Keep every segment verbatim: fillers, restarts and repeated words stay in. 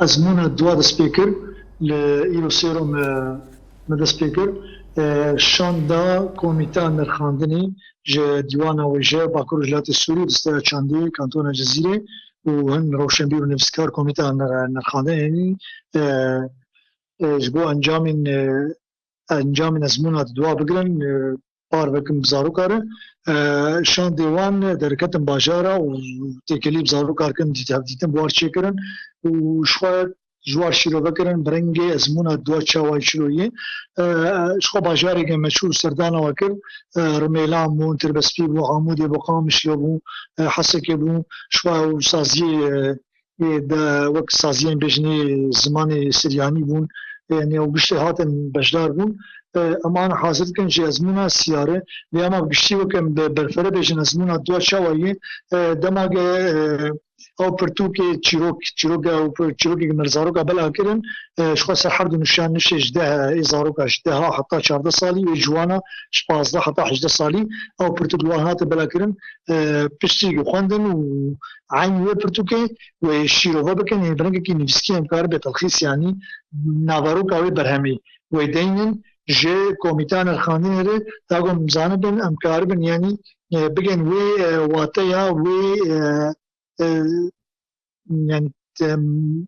Ezmûna dua dest pê kir, li îro sêro me, me dest pê kir. E, şanda Komîteya Nirxandinê ji Dîwana Wêje Bakur û Rojhilatê Sûrî, Desteya Çandê, Kantona Cizîrê û hin rewşenbîr û nivîskar Komîteya Nir-, Nirxandinê, e, e, ji bo encamên, e, encamên ezmûna dua bigirin, e, parve kin bi zaroka re. E, şandê wan derketin bajara û têkelî bi zaroka re kin dît-, hevdîtin bi war çêkirin û ji xwe ji war şîrove kirin, bi rengê ezmûna dua çawa çilo yê. E, ji xwe bajareke meşhûr serdana we kir, e, Rimêlan bûn, Tirbespî bû, Amûdê bû, Qamişlo bû, e, Hesekê bû, ji xwe ew saziyê, e, ê de wek saziyên bêjinê zimanê Siryanî bûn, yani ew giştê hatin beşdar bûn. E, em an hazir dikin ji ezmûna siyare, lê ema bi giştî wek em bi berfere bêjin ezmûna dua çawa yê, e, dema ge, e, ew pirtûkê çîrok, çîroke ew pir-, çîrokê me li zaroka bela kirin, e, ji xwe ser her du nişan nişê ji deh ê zaroka ji deh heta çardeh salî, wê ciwana ji pazdeh heta hejdeh salî, ew pirtûk li wan hate bela kirin, e, piştî xwendin û eynî wê pirtûkê wê şîrove bikin, ê bi rengekî nivîskî em karibe telxîs, yanî naveroka wê berhemê wê deynin ji Komîteya Nirxandinê re, ta ku em zanibin, em karibin, yanî, e, bigên wê, e, wateya wê, e, e, yanî, em,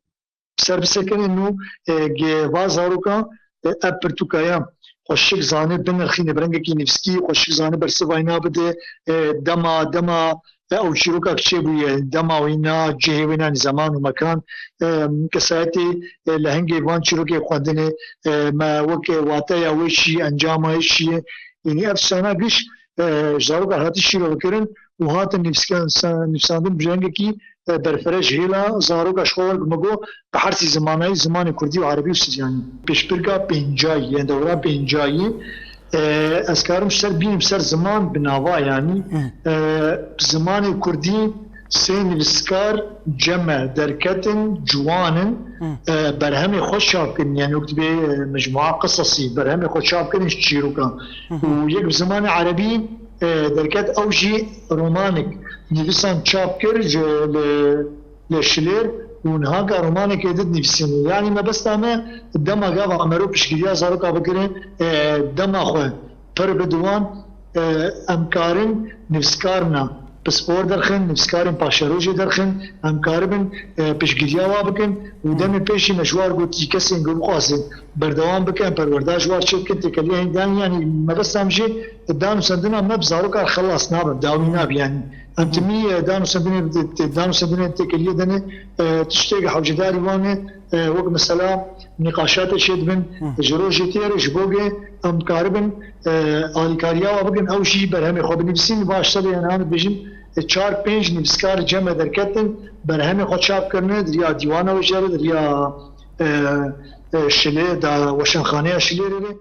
ser bisekinê nû, e, ge va zaroka, e, ev pirtûkaya xweşik zane binirxîne, bi rengekî nivîskî xweşik zane bersivayîna bide, e, dema, dema, e, ew çîroka çêbûye, dema wîna, cihê wîna, zeman û mekan, e, kesayetê, e, lehengê van çîrokê xwendinê, e, me weke wateya wê çi ye, encama wê çi ye, yanî ev tiştana giş, e, ji zaroka hatî şîrove kirin û hatin nivîskan-, nivîsandin bi rengekî, e, berfireh ji hêla zaroka ji xwe wek me got, bi her sî zimanayî, zimanê kurdî û erebî û siryanî. Pêşbirka pêncayî, yani dewra pêncayî, e, ez karim ji ser bînim ser ziman bi nava, yanî, e, bi zimanê kurdî sê nivîskar cem e, derketin, ciwan in, e, berhemê xwe çap kirin, yani wek dibê, e, mecmua qisasî, berhemê xwe çap kirin ji çîrokan. Û yek bi zimanê erebî, e, derket, ew jî romanek nivîsan çap kir ji, li, li Şilêr û niha ka romanekê di dinivîsîne. Yanî mebesta me dema gava mero piştgiriya zaroka bikire, e, dema xwe pir bi diwan, e, em karin nivîskarina pispor derxin, nivîskarên paşerojê derxin, em karibin, e, piştgiriya wa bikin û demê pêşî me ji war gotî kesên ku bixwazin berdewam bikin, perwerda ji war çêbikin, têkeliya hîn dan, yanî mebesta em jî danûsendina me bi zaroka re xelas nabe, bi dawî nabe, yanî em timî, e, danûsendinê, danûsendinên têkeliyê de ne, e, tiştê hewcedarî wan e, e, wek mesela nîqaşatê çêdibin, ji rojê tê re ji bo ge em karibin, e, alîkariya wa bikin, ew jî berhemê xwe binivîsîn, va ji ser, yani, em dibêjin, e, çar pênc nivîskar cem e derketin, berhemê xwe çap kirine, di riya dîwana wêje re, di riya, e, e, Şilê, da weşanxaneya Şilêrê re.